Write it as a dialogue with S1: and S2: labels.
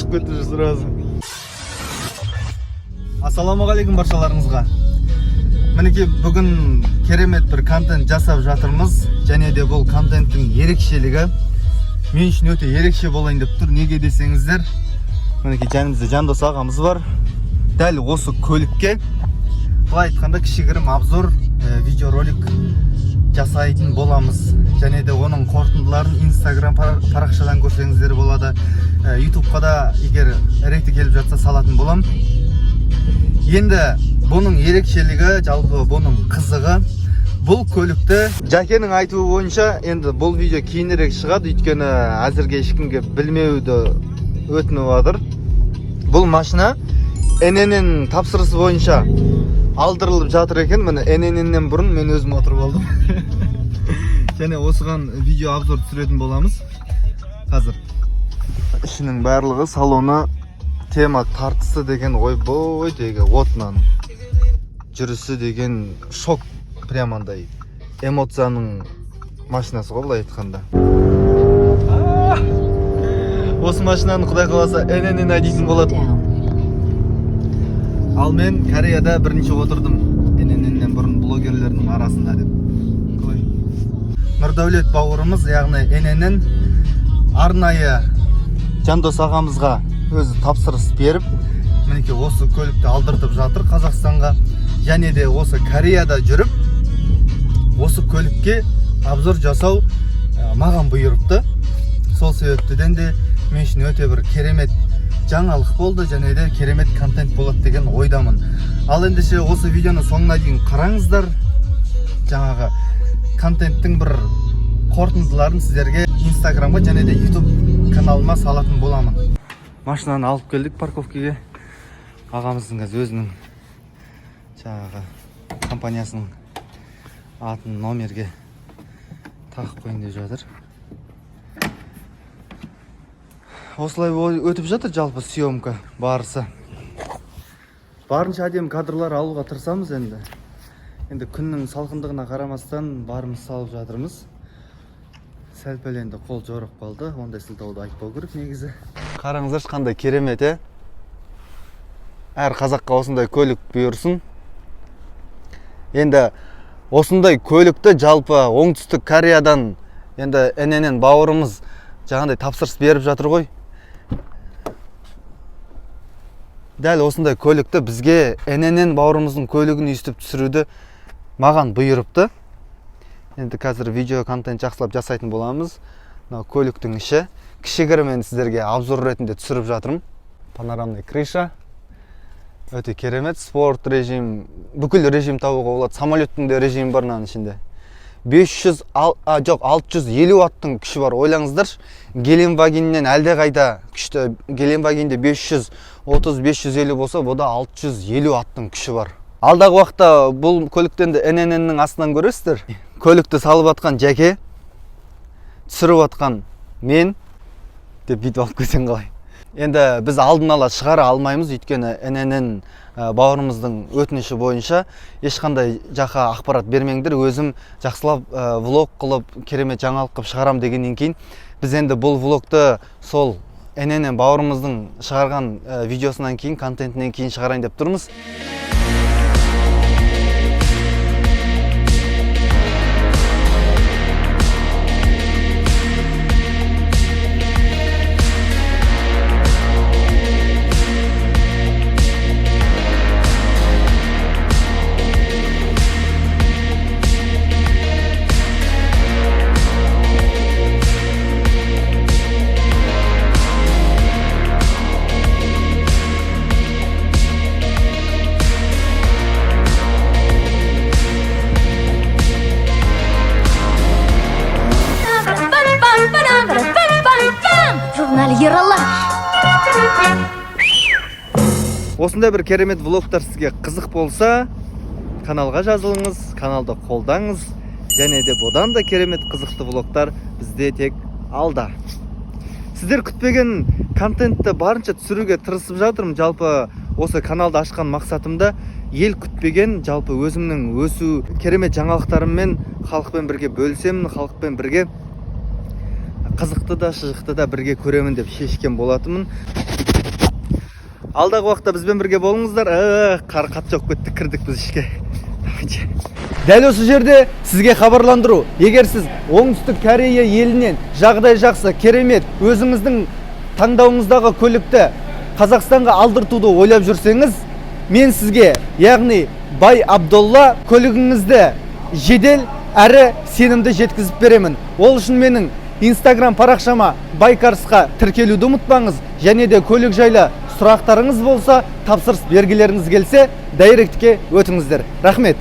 S1: Шығып кетті уже сразу. Ассалаумағалейкум баршаларыңызға. Мінекей, бүгін керемет бір контент жасап жатырмыз. Және де бұл контенттің ерекшелігі мен үшін өте ерекше болайын деп тұр. Неге десеңіздер, мінекей, жанымызда Жандос ағамыз бар. Дәл осы көлікке, былай айтқанда, кішігірім обзор, видеоролик жасайтын боламыз. Және де оның қорытындыларын Инстаграм парақшадан көрсеңіздер болады. Ютубқа да, егер реті келіп жатса, салатын болам. Енді бұның ерекшелігі, жалпы бұның қызығы, бұл көлікті Жәкенің айтуы бойынша, енді бұл видео кейінірек шығады, өйткені әзірге ешкімге білмеуді өтініп жатыр. Бұл машина ННН тапсырысы бойынша алдырылып жатыр екен. Міне, ННН-нен бұрын мен өзім отырып алдым. Және осыған видео обзор түсіретін боламыз. Қазір ішінің барлығы, салоны, тема тартысы деген, ойбой, теги от. Мынаның жүрісі деген шок, прям андай эмоцияның машинасы ғой, былай айтқанда. Осы машинаны, құдай қаласа, ННН айдайтын болады. Ал мен Кореяда бірінші отырдым ННН-нен бұрын блогерлердің арасында деп. Қалай, Нұрдәулет бауырымыз, яғни ННН, арнайы Жандос ағамызға өзі тапсырыс беріп, мінекей, осы көлікті алдыртып жатыр Қазақстанға. Және де осы Кореяда жүріп осы көлікке обзор жасау маған бұйырыпты. Сол себептіден де мен үшін өте бір керемет жаңалық болды және де керемет контент болады деген ойдамын. Ал ендеше, осы видеоны соңына дейін қараңыздар. Жаңағы контенттің бір қорытындыларын сіздерге Инстаграмға және де Ютуб каналыма салатын боламын. Машинаны алып келдік парковкаге. Ағамыздың қазір өзінің жаңағы компаниясының атын номерге тағып қояйын деп жатыр. Осылай өтіп жатыр жалпы съемка барысы. Барынша әдемі кадрлар алуға тырысамыз. Енді күннің салқындығына қарамастан, барымыз салып жатырмыз. Сәл пәл енді қол жорып қалды, ондай сылтауды айтпау керек негізі. Қараңыздаршы, қандай керемет, е! Әр қазаққа осындай көлік бұйырсын. Енді осындай көлікті жалпы Оңтүстік Кореядан енді ННН бауырымыз жаңағыдай тапсырыс беріп жатыр ғой. Дәл осындай көлікті бізге, ННН бауырымыздың көлігін өйстіп түсіруді маған бұйырыпты. Енді қазір видео контент жақсылап жасайтын боламыз. Мынау көліктің іші, кішігірім енді сіздерге обзор ретінде түсіріп жатырмын. Панорамный крыша өте керемет, спорт режим, бүкіл режим табуға болады. Самолеттің де режимі бар мынаның ішінде. 500 жоқ, 650 аттың күші бар, ойлаңыздаршы. Геленвагеннен әлдеқайда күшті. Геленвагенде 530, 550 болса, бұда 650 аттың күші бар. Алдағы уақытта бұл көлікті енді ННН-нің астынан көресіздер. Көлікті салып атқан Жәке, түсіріп атқан мен деп бүйтіп алып келсең қалай? Енді біз алдын ала шығара алмаймыз, өйткені ННН бауырымыздың өтініші бойынша ешқандай жаққа ақпарат бермеңдер, өзім жақсылап влог қылып, керемет жаңалық қылып шығарам дегеннен кейін, біз енді бұл влогты сол ННН бауырымыздың шығарған видеосынан кейін, контентінен кейін шығарайын деп тұрмыз.
S2: Журнал «Ералаш».
S1: Осындай бір керемет влогтар сізге қызық болса, каналға жазылыңыз, каналды қолдаңыз. Және де бұдан да керемет қызықты влогтар бізде тек алда. Сіздер күтпеген контентті барынша түсіруге тырысып жатырмын. Жалпы осы каналды ашқан мақсатым да ел күтпеген, жалпы өзімнің өсу керемет жаңалықтарыммен халықпен бірге бөлісемін, халықпен бірге қызықты да, шыжықты да бірге көремін деп шешкен болатынмын. Алдағы уақытта бізбен бірге болыңыздар. Қар қатты жауып кетті, кірдік біз ішке. Давайте. Дәл осы жерде сізге хабарландыру. Егер сіз Оңтүстік Корея елінен жағдай жақсы, керемет, өзіңіздің таңдауыңыздағы көлікті Қазақстанға алдыртуды ойлап жүрсеңіз, мен сізге, яғни Бай Абдолла, көлігіңізді жедел әрі сенімді жеткізіп беремін. Ол үшін менің Инстаграм парақшама, Байкарсқа тіркелуді ұмытпаңыз және де көлік жайлы сұрақтарыңыз болса, тапсырыс бергілеріңіз келсе, директке өтіңіздер. Рахмет.